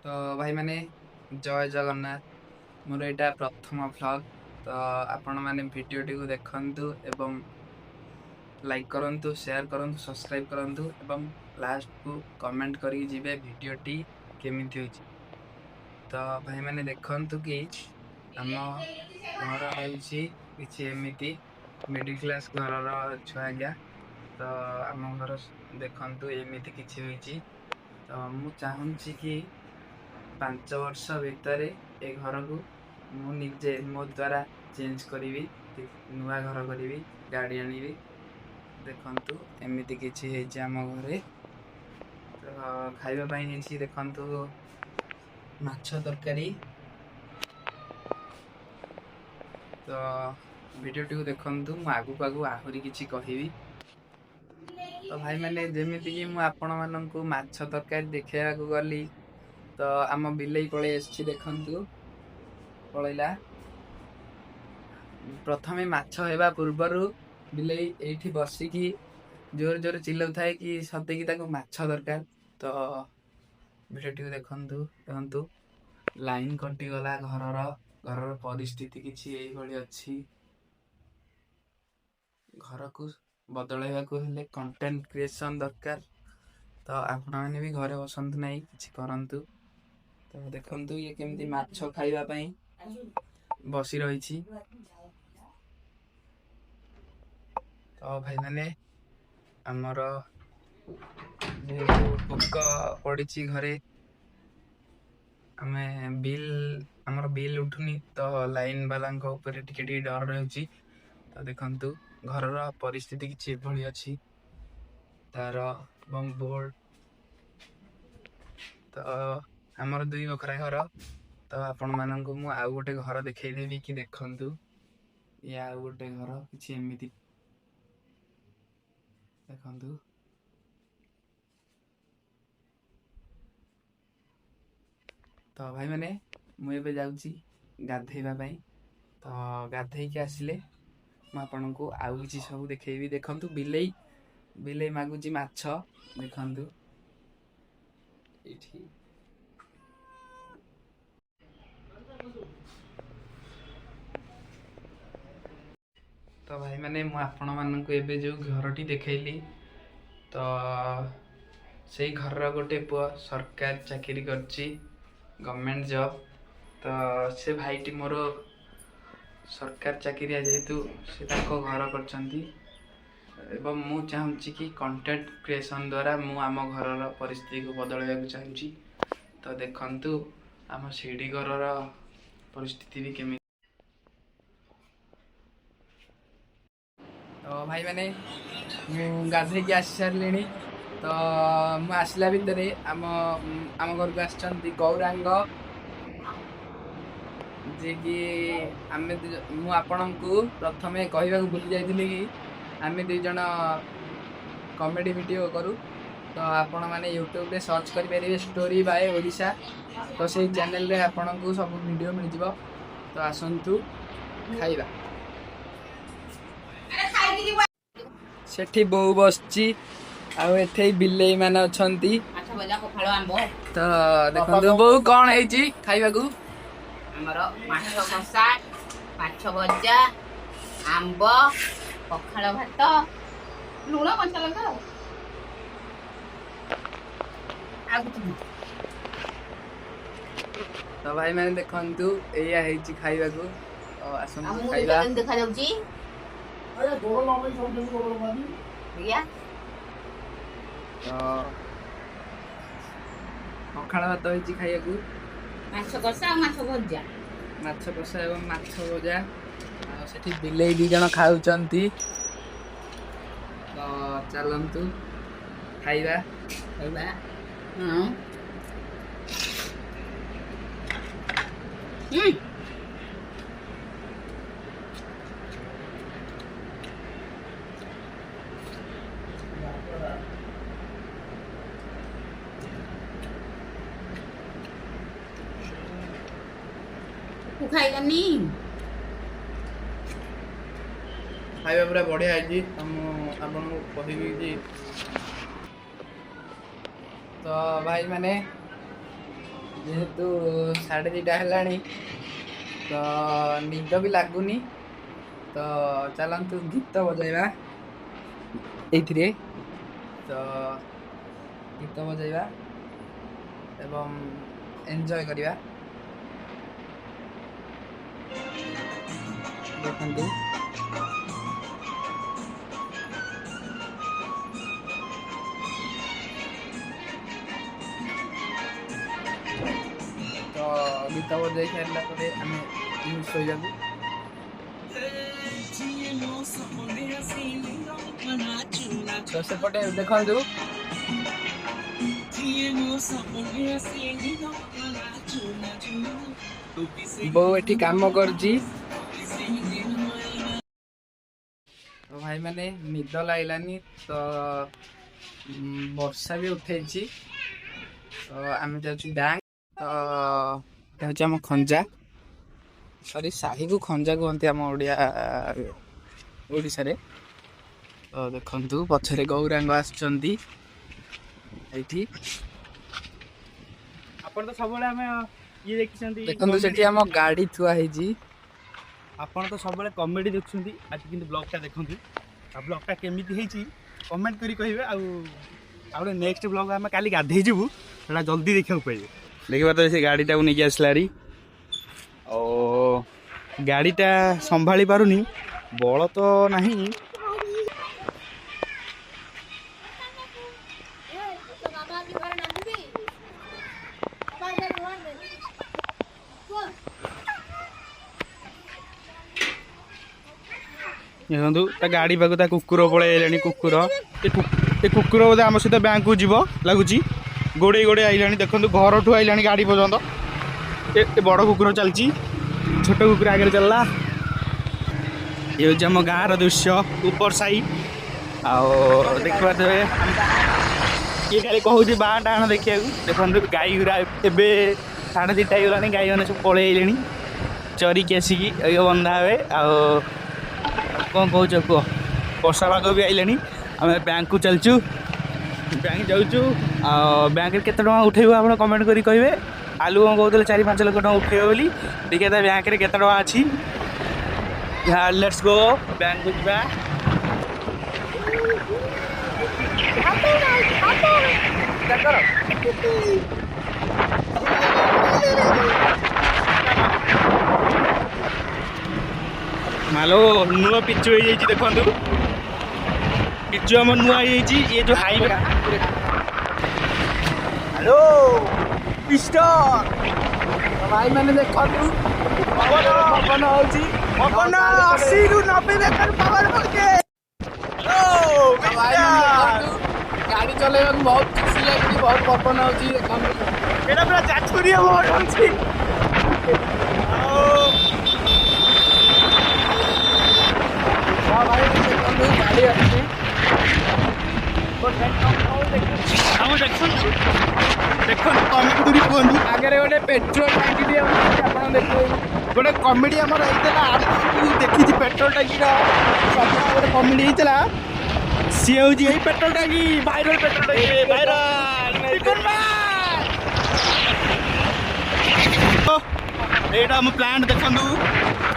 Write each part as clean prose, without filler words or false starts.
ତ ଭାଇମାନେ, ଜୟ ଜଗନ୍ନାଥ। ମୋର ଏଇଟା ପ୍ରଥମ ଭ୍ଲଗ୍। ତ ଆପଣମାନେ ଭିଡ଼ିଓଟିକୁ ଦେଖନ୍ତୁ ଏବଂ ଲାଇକ୍ କରନ୍ତୁ, ସେୟାର କରନ୍ତୁ, ସବସ୍କ୍ରାଇବ୍ କରନ୍ତୁ ଏବଂ ଲାଷ୍ଟକୁ କମେଣ୍ଟ କରିକି ଯିବେ ଭିଡ଼ିଓଟି କେମିତି ହୋଇଛି। ତ ଭାଇମାନେ, ଦେଖନ୍ତୁ କି ଆମ ଘର ହେଉଛି କିଛି ଏମିତି, ମିଡ଼ିଲ୍ କ୍ଲାସ୍ ଘରର ଛୁଆ ଆଜ୍ଞା। ତ ଆମ ଘର ଦେଖନ୍ତୁ, ଏମିତି କିଛି ହୋଇଛି। ତ ମୁଁ ଚାହୁଁଛି କି 5 ବର୍ଷ ଭିତରେ ଏ ଘରକୁ ମୁଁ ନିଜେ ମୋ ଦ୍ୱାରା ଚେଞ୍ଜ କରିବି, ନୂଆ ଘର କରିବି, ଗାଡ଼ି ଆଣିବି। ଦେଖନ୍ତୁ, ଏମିତି କିଛି ହେଇଛି ଆମ ଘରେ। ତ ଖାଇବା ପାଇଁ ହେଇଛି, ଦେଖନ୍ତୁ, ମାଛ ତରକାରୀ। ତ ଭିଡ଼ିଓଟିକୁ ଦେଖନ୍ତୁ, ମୁଁ ଆଗକୁ ଆଗକୁ ଆହୁରି କିଛି କହିବି। ତ ଭାଇମାନେ, ଯେମିତିକି ମୁଁ ଆପଣମାନଙ୍କୁ ମାଛ ତରକାରୀ ଦେଖେଇବାକୁ ଗଲି, ତ ଆମ ବିଲେଇ ପଳେଇ ଆସିଛି। ଦେଖନ୍ତୁ, ପଳେଇଲା। ପ୍ରଥମେ ମାଛ ହେବା ପୂର୍ବରୁ ବିଲେଇ ଏଇଠି ବସିକି ଜୋରେ ଜୋରେ ଚିଲଉଥାଏ କି ସତେକି ତାକୁ ମାଛ ଦରକାର। ତ ଭିଡ଼ିଓଟିକୁ ଦେଖନ୍ତୁ। ଦେଖନ୍ତୁ, ଲାଇନ୍ କଟିଗଲା। ଘରର ପରିସ୍ଥିତି କିଛି ଏଇଭଳି ଅଛି। ଘରକୁ ବଦଳାଇବାକୁ ହେଲେ କଣ୍ଟେଣ୍ଟ କ୍ରିଏସନ୍ ଦରକାର। ତ ଆପଣମାନେ ବି ଘରେ ବସନ୍ତୁ ନାହିଁ, କିଛି କରନ୍ତୁ। ତ ଦେଖନ୍ତୁ, ଇଏ କେମିତି ମାଛ ଖାଇବା ପାଇଁ ବସି ରହିଛି। ତ ଭାଇମାନେ, ଆମର ଯେହେତୁ ପୋକ ପଡ଼ିଛି ଘରେ, ଆମେ ବିଲ୍ ଆମର ବିଲ୍ ଉଠୁନି, ତ ଲାଇନ୍ ବାଲାଙ୍କ ଉପରେ ଟିକେ ଟିକେ ଡର ରହୁଛି। ତ ଦେଖନ୍ତୁ, ଘରର ପରିସ୍ଥିତି କିଛି ଏଭଳି ଅଛି, ତାର ଏବଂ ବୋର୍ଡ। ତ ଆମର ଦୁଇ ବଖରା ଘର। ତ ଆପଣମାନଙ୍କୁ ମୁଁ ଆଉ ଗୋଟେ ଘର ଦେଖେଇଦେବି କି ଦେଖନ୍ତୁ, ଇଏ ଆଉ ଗୋଟେ ଘର କିଛି ଏମିତି, ଦେଖନ୍ତୁ। ତ ଭାଇମାନେ, ମୁଁ ଏବେ ଯାଉଛି ଗାଧେଇବା ପାଇଁ। ତ ଗାଧେଇକି ଆସିଲେ ମୁଁ ଆପଣଙ୍କୁ ଆଉ କିଛି ସବୁ ଦେଖେଇବି। ଦେଖନ୍ତୁ, ବିଲେଇ ମାଗୁଛି ମାଛ। ଦେଖନ୍ତୁ ଏଇଠି। ତ ଭାଇମାନେ, ମୁଁ ଆପଣମାନଙ୍କୁ ଏବେ ଯେଉଁ ଘରଟି ଦେଖେଇଲି, ତ ସେଇ ଘରର ଗୋଟେ ପୁଅ ସରକାରୀ ଚାକିରି କରିଛି, ଗଭର୍ଣ୍ଣମେଣ୍ଟ ଜବ୍। ତ ସେ ଭାଇଟି ମୋର ସରକାର ଚାକିରିଆ ଯେହେତୁ, ସେ ତାଙ୍କ ଘର କରିଛନ୍ତି ଏବଂ ମୁଁ ଚାହୁଁଛି କି କଣ୍ଟେଣ୍ଟ କ୍ରିଏସନ୍ ଦ୍ୱାରା ମୁଁ ଆମ ଘରର ପରିସ୍ଥିତିକୁ ବଦଳାଇବାକୁ ଚାହୁଁଛି। ତ ଦେଖନ୍ତୁ, ଆମ ସିଢ଼ି ଘରର ପରିସ୍ଥିତି ବି କେମିତି। ତ ଭାଇମାନେ, ମୁଁ ଗାଧେଇକି ଆସି ସାରିଲିଣି। ତ ମୁଁ ଆସିଲା ଭିତରେ ଆମ ଘରକୁ ଆସିଛନ୍ତି ଗୌରାଙ୍ଗ, ଯିଏକି ଆମେ ମୁଁ ଆପଣଙ୍କୁ ପ୍ରଥମେ କହିବାକୁ ଭୁଲି ଯାଇଥିଲି କି ଆମେ ଦୁଇ ଜଣ କମେଡ଼ି ଭିଡ଼ିଓ କରୁ। ତ ଆପଣମାନେ ୟୁଟ୍ୟୁବରେ ସର୍ଚ୍ଚ କରିପାରିବେ ଷ୍ଟୋରି ବାଏ ଓଡ଼ିଶା। ତ ସେଇ ଚ୍ୟାନେଲରେ ଆପଣଙ୍କୁ ସବୁ ଭିଡ଼ିଓ ମିଳିଯିବ। ତ ଆସନ୍ତୁ ଖାଇବା। ସେଠି ବୋଉ ବସିଛି ଆଉ ଏଠି ବିଲେଇ ମାନେ ଅଛନ୍ତି। ମାଛ ଭଜା, ପଖାଳ, ଆମ୍ବ। ତ ଦେଖନ୍ତୁ, ବୋଉ, କଣ ହେଇଛି ଖାଇବାକୁ? ଆମର ମାଛ କଷା, ମାଛ ଭଜା, ଆମ୍ବ, ପଖାଳ ଭାତ, ଲୁଣ, କଞ୍ଚା ଲଙ୍କା ଆଉ କିଛି ନୁହଁ। ତ ଭାଇମାନେ, ଦେଖନ୍ତୁ, ଏଇଆ ହେଇଛି ଖାଇବାକୁ। ତ ଆଉ ଆସନ୍ତୁ ମୁଁ ଖାଇବା। କେମିତି ଦେଖାଯାଉଛି ଆଜ୍ଞା? ତ ପଖାଳ ଭାତ ହେଇଛି ଖାଇବାକୁ। ମାଛ କଷା ଆଉ ମାଛ ଭଜା। ମାଛ କଷା ଏବଂ ମାଛ ଭଜା। ଆଉ ସେଠି ବିଲେଇ ଦି ଜଣ ଖାଉଛନ୍ତି। ତ ଚାଲନ୍ତୁ ଖାଇବା। ଖାଇବା। ହଁ ହୁଁ ତୁ ଖାଇଲାନି? ଖାଇବା ପୁରା ବଢିଆ ହେଇଛି। ତ ମୁଁ ଆପଣଙ୍କୁ କହିବି କି ତ ଭାଇମାନେ, ଯେହେତୁ 2:30 ହେଲାଣି, ତ ନିଦ ବି ଲାଗୁନି। ତ ଚାଲନ୍ତୁ ଗୀତ ବଜାଇବା ଏଇଥିରେ। ତ ଗୀତ ବଜାଇବା ଏବଂ ଏନ୍ଜୟ କରିବା। ଦେଖନ୍ତୁ, ତ ଗୀତ ବଜାଇ ସାରିଲା ପରେ ଆମେ ଯିବୁ ଶୋଇବାକୁ। ତ ସେପଟେ ଦେଖନ୍ତୁ, ବୋଉ ଏଠି କାମ କରୁଛି। ତ ଭାଇମାନେ, ନିଦ ଲାଗିଲାନି, ତ ବର୍ଷା ବି ଉଠେଇଛି, ତ ଆମେ ଯାଉଛୁ ବ୍ୟାଙ୍କ। ତ ଏଟା ହେଉଛି ଆମ ଖଞ୍ଜା, ସରି, ସାହିକୁ ଖଞ୍ଜା କୁହନ୍ତି ଆମ ଓଡ଼ିଶାରେ। ତ ଦେଖନ୍ତୁ, ପଛରେ ଗୌରାଙ୍ଗ ଆସୁଛନ୍ତି ଏଇଠି। ଆପଣ ତ ସବୁବେଳେ ଆମେ ଇଏ ଦେଖିଛନ୍ତି। ଦେଖନ୍ତୁ, ସେଠି ଆମ ଗାଡ଼ି ଥୁଆ ହେଇଛି। ଆପଣ ତ ସବୁବେଳେ କମେଡି ଦେଖୁଛନ୍ତି, ଆଜି କିନ୍ତୁ ବ୍ଲଗ୍ଟା ଦେଖନ୍ତୁ ଆଉ ବ୍ଲଗ୍ଟା କେମିତି ହେଇଛି କମେଣ୍ଟ କରି କହିବେ। ଆଉ ଆଉ ଗୋଟେ ନେକ୍ସଟ ବ୍ଲଗ୍, ଆମେ କାଲି ଗାଧେଇ ଯିବୁ, ସେଟା ଜଲ୍ଦି ଦେଖିବାକୁ ପାଇବେ। ଦେଖିବା ତ, ସେ ଗାଡ଼ିଟାକୁ ନେଇକି ଆସିଲାରି ଆଉ ଗାଡ଼ିଟା ସମ୍ଭାଳି ପାରୁନି, ବଳ ତ ନାହିଁ। ଦେଖନ୍ତୁ, ତା ଗାଡ଼ି ପାଖକୁ ତା କୁକୁର ପଳେଇ ଆଇଲାଣି। କୁକୁର, ଏ କୁକୁର ବୋଧେ ଆମ ସହିତ ବ୍ୟାଙ୍କକୁ ଯିବ ଲାଗୁଛି। ଗୋଡ଼େଇ ଗୋଡ଼େଇ ଆଇଲାଣି। ଦେଖନ୍ତୁ, ଘରଠୁ ଆଇଲାଣି ଗାଡ଼ି ପର୍ଯ୍ୟନ୍ତ। ଏ ବଡ଼ କୁକୁର ଚାଲିଛି, ଛୋଟ କୁକୁର ଆଗରେ ଚାଲିଲା। ଇଏ ହେଉଛି ଆମ ଗାଁର ଦୃଶ୍ୟ, ଉପର ସାହି। ଆଉ ଦେଖିପାରୁଥିବେ, କିଏ ଖାଲି କହୁଛି ବାଁ ଡାହାଣ ଦେଖିବାକୁ। ଦେଖନ୍ତୁ, ଗାଈ ଗୁରା ଏବେ 2:30 ହେଇଗଲାଣି, ଗାଈମାନେ ସବୁ ପଳେଇ ଆଇଲେଣି ଚରିକି ଆସିକି ଏଇ ବନ୍ଧା ହେବେ। ଆଉ କ'ଣ କହୁଛ କୁହ? ବର୍ଷା ପାଗ ବି ଆଇଲାଣି। ଆମେ ବ୍ୟାଙ୍କକୁ ଚାଲିଛୁ, ବ୍ୟାଙ୍କ ଯାଉଛୁ। ଆଉ ବ୍ୟାଙ୍କରେ କେତେ ଟଙ୍କା ଉଠେଇବ ଆପଣ କମେଣ୍ଟ କରି କହିବେ। ଆଲୁ କ'ଣ କହୁଥିଲେ 4-5 ଲକ୍ଷ ଟଙ୍କା ଉଠେଇବ ବୋଲି। ଦେଖିବା ତା ବ୍ୟାଙ୍କରେ କେତେ ଟଙ୍କା ଅଛି। Let's go, ବ୍ୟାଙ୍କକୁ ଯିବା। ମାଲୋ, ନୂଆ ପିଚୁ ହେଇଯାଇଛି। ଦେଖନ୍ତୁ, ପିଚୁ ଆମର ନୂଆ ହେଇଯାଇଛି। ଇଏ ଯୋଉ ହାଇୱେ। Hello mister. ଭାଇମାନେ ଦେଖନ୍ତୁ, ପବନ। ପବନ ହଉଛି। ପବନ 80ରୁ 90 ବେଗରେ ପବନ ହଉଛି। ଭାଇମାନେ ଦେଖନ୍ତୁ, ଗାଡ଼ି ଚଲେଇବାକୁ ବହୁତ ଖୁସି ଲାଗୁଛି, ବହୁତ ପବନ ହଉଛି ଦେଖନ୍ତୁ। ଏଇଟା ପୁରା ଯାଜପୁରିଆ ପବନ ହଉଛି। ଆଉ ହଁ ଭାଇ, ଦେଖନ୍ତୁ, ଗାଡ଼ି ଆସୁଛି। ଆଉ ଦେଖନ୍ତୁ, ଦେଖନ୍ତୁ, କମେଣ୍ଟ କରି କୁହନ୍ତୁ। ଆଗରେ ଗୋଟେ ପେଟ୍ରୋଲ ଟାଙ୍କିଟିଏ ଅଛି, ଆପଣ ଦେଖିବେ। ଗୋଟେ କମେଡି ଆମର ହେଇଥିଲା, ମୁଁ ଦେଖିଛି, ପେଟ୍ରୋଲ ଟାଙ୍କିର ଗୋଟେ କମେଡି ହେଇଥିଲା। ସିଏ ହେଉଛି ଏଇ ପେଟ୍ରୋଲ ଟାଙ୍କି, ଭାଇରାଲ ପେଟ୍ରୋଲ ଟାଙ୍କି, ଭାଇରାଲ। ଏଇଟା ଆମ ପ୍ଲାଣ୍ଟ। ଦେଖନ୍ତୁ,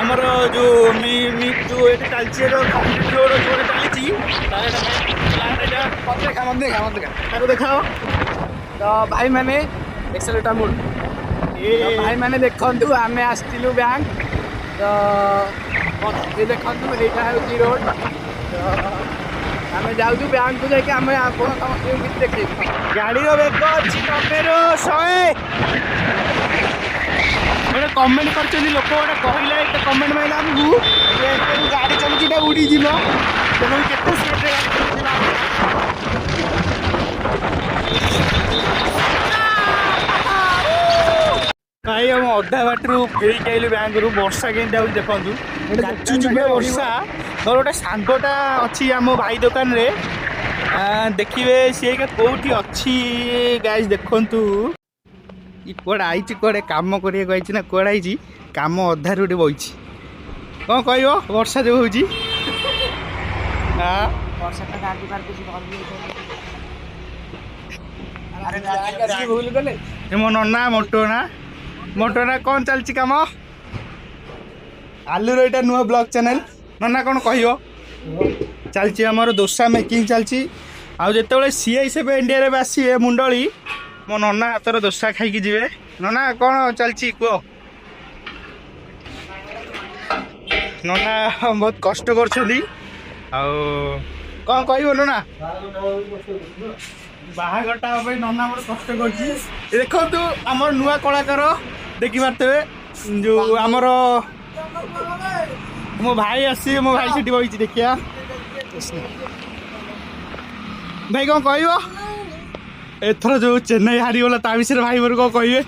ଆମର ଯୋଉ ମି ମି ଯୋଉ ଏଠି ଚାଲିଛି, ଏଟା କଂକ୍ରିଟ ରୋଡ ଯୋଉଟା ଚାଲିଛି, ତାର ଏଟା ପ୍ଲାଣ୍ଟ ଏଟା। ମତେ ଦେଖା, ମତେ ଦେଖା, ମତେ ଦେଖା। ତାକୁ ଦେଖାଅ। ତ ଭାଇମାନେ, ଏକ୍ସେଲେଟର ମୋଡ। ଏ। ତ ଭାଇମାନେ ଦେଖନ୍ତୁ, ଆମେ ଆସିଥିଲୁ ବ୍ୟାଙ୍କ। ତ ଏ ଦେଖନ୍ତୁ, ଏଇଟା ହେଉଛି ରୋଡ। ତ ଆମେ ଯାଉଛୁ ବ୍ୟାଙ୍କକୁ, ଯାଇକି ଆମେ ଆପଣ ସମସ୍ତଙ୍କୁ କିଛି ଦେଖେଇବୁ। ଗାଡ଼ିର ବେଗ ଅଛି 90ରୁ 100। ଗୋଟେ କମେଣ୍ଟ କରିଛନ୍ତି ଲୋକ, ଗୋଟେ କହିଲା, ଏତେ କମେଣ୍ଟ ମାଇଲା ଆମକୁ ଯେ ଏତେ ଗାଡ଼ି ଚାଲୁଛି, ଏଇଟା ଉଡ଼ିଯିବ। ଦେଖନ୍ତୁ କେତେ ସ୍ପିଡ଼ରେ ଗାଡ଼ି ଚାଲୁଛି। ଭାଇ, ଆମ ଅଧା ବାଟରୁ ଫେରିକି ଆଇଲୁ ବ୍ୟାଙ୍କରୁ। ବର୍ଷା କେମିତି ହଉଛି ଦେଖନ୍ତୁ, ନାଚୁଛି ପୁରା ବର୍ଷା। ମୋର ଗୋଟେ ସାଙ୍ଗଟା ଅଛି ଆମ ଭାଇ ଦୋକାନରେ। ଦେଖିବେ ସିଏ ଏଇକା କୋଉଠି ଅଛି। ଗାଇସ୍ ଦେଖନ୍ତୁ, ଇ କୁଆଡ଼େ ଆଇଛି? କୁଆଡ଼େ କାମ କରିବାକୁ ଆଇଛି ନା କୁଆଡ଼େ ଆଇଛି? କାମ ଅଧାରୁ ଗୋଟେ ବଇଛି। କ'ଣ କହିବ, ବର୍ଷା ଯୋଉ ହଉଛି? ବର୍ଷା ତ ଗାଡ଼ି ପାର କିଛି କରିବି। ଆରେ, ବ୍ୟାଙ୍କ ଆସିକି ଭୁଲ କଲେ। ଏ ମୋ ନନା ମୋଟନା ମୋଟନା, କ'ଣ ଚାଲିଛି କାମ? ଆଲୁର ଏଇଟା ନୂଆ ବ୍ଲଗ୍ ଚ୍ୟାନେଲ୍। ନନା, କ'ଣ କହିବ? ଚାଲିଛି ଆମର ଦୋସା ମେକିଂ ଚାଲିଛି। ଆଉ ଯେତେବେଳେ ସିଆଇଏସ୍ଏଫ୍ ଏନ୍ଡିଆର୍ଏଫ୍ ଆସିବେ ମୁଣ୍ଡଳି, ମୋ ନନା ହାତର ଦୋସା ଖାଇକି ଯିବେ। ନନା, କ'ଣ ଚାଲିଛି କୁହ। ନନା ବହୁତ କଷ୍ଟ କରୁଛନ୍ତି। ଆଉ କ'ଣ କହିବ ନନା? ବାହାଘରଟା ପାଇଁ ନନା ମୋର କଷ୍ଟ କରୁଛି। ଦେଖନ୍ତୁ, ଆମର ନୂଆ କଳାକାର ଦେଖିପାରୁଥିବେ, ଯୋଉ ଆମର ମୋ ଭାଇ ଆସିବେ। ମୋ ଭାଇ ସେଠି ବହିଛି, ଦେଖିବା। ଭାଇ, କ'ଣ କହିବ? ଏଥର ଯୋଉ ଚେନ୍ନାଇ ହାରିଗଲା, ତା ବିଷୟରେ ଭାଇ ମୋର କ'ଣ କହିବେ?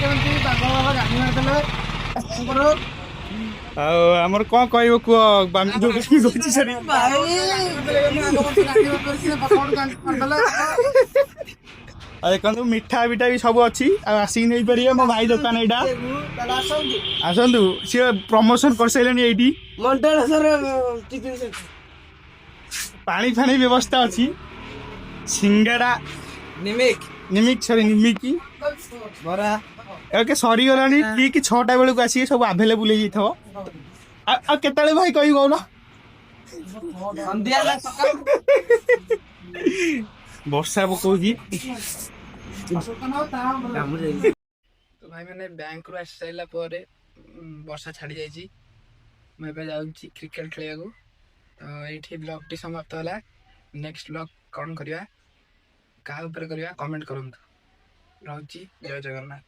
କେମିତି ଗାଣ୍ଡି ମାରିଦେଲେ। ଆଉ ଆମର କ'ଣ କହିବ କୁହ? ଯୋଉ କହୁଛି ସେଠି। ଭାଇ, ଆଉ ଦେଖନ୍ତୁ, ମିଠା ପିଠା ବି ସବୁ ଅଛି, ଆଉ ଆସିକି ନେଇପାରିବେ। ମୋ ଭାଇ ଦୋକାନ ଏଇଟା, ଆସନ୍ତୁ। ସିଏ ପ୍ରମୋସନ କରିସାରିଲେଣି ଏଇଠି। ମଣ୍ଡଳେଶ୍ୱର। ପାଣି ଫାଣି ବ୍ୟବସ୍ଥା ଅଛି। ସିଙ୍ଗଡ଼ା, ନିମିକ। ନିମିକ, ସରି, ନିମିକି। ବରା। ଓକେ, ସରିଗଲାଣି। ଠିକ୍ 6ଟା ବେଳକୁ ଆସିକି ସବୁ ଆଭେଲେବୁଲ୍ ହେଇଯାଇଥିବ। ଆଉ କେତେବେଳେ ଭାଇ କହିବି କହୁନ? ସନ୍ଧ୍ୟା ହେଲା, ସକାଳୁ। ବର୍ଷା ପକଉଛି। ତ ଭାଇମାନେ, ବ୍ୟାଙ୍କରୁ ଆସି ସାରିଲା ପରେ ବର୍ଷା ଛାଡ଼ି ଯାଇଛି। ମୁଁ ଏବେ ଯାଉଛି କ୍ରିକେଟ ଖେଳିବାକୁ। ତ ଏଇଠି ବ୍ଲଗ୍ଟି ସମାପ୍ତ ହେଲା। ନେକ୍ସଟ ବ୍ଲଗ୍ କ'ଣ କରିବା, କାହା ଉପରେ କରିବା, କମେଣ୍ଟ କରନ୍ତୁ। ରହୁଛି, ଜୟ ଜଗନ୍ନାଥ।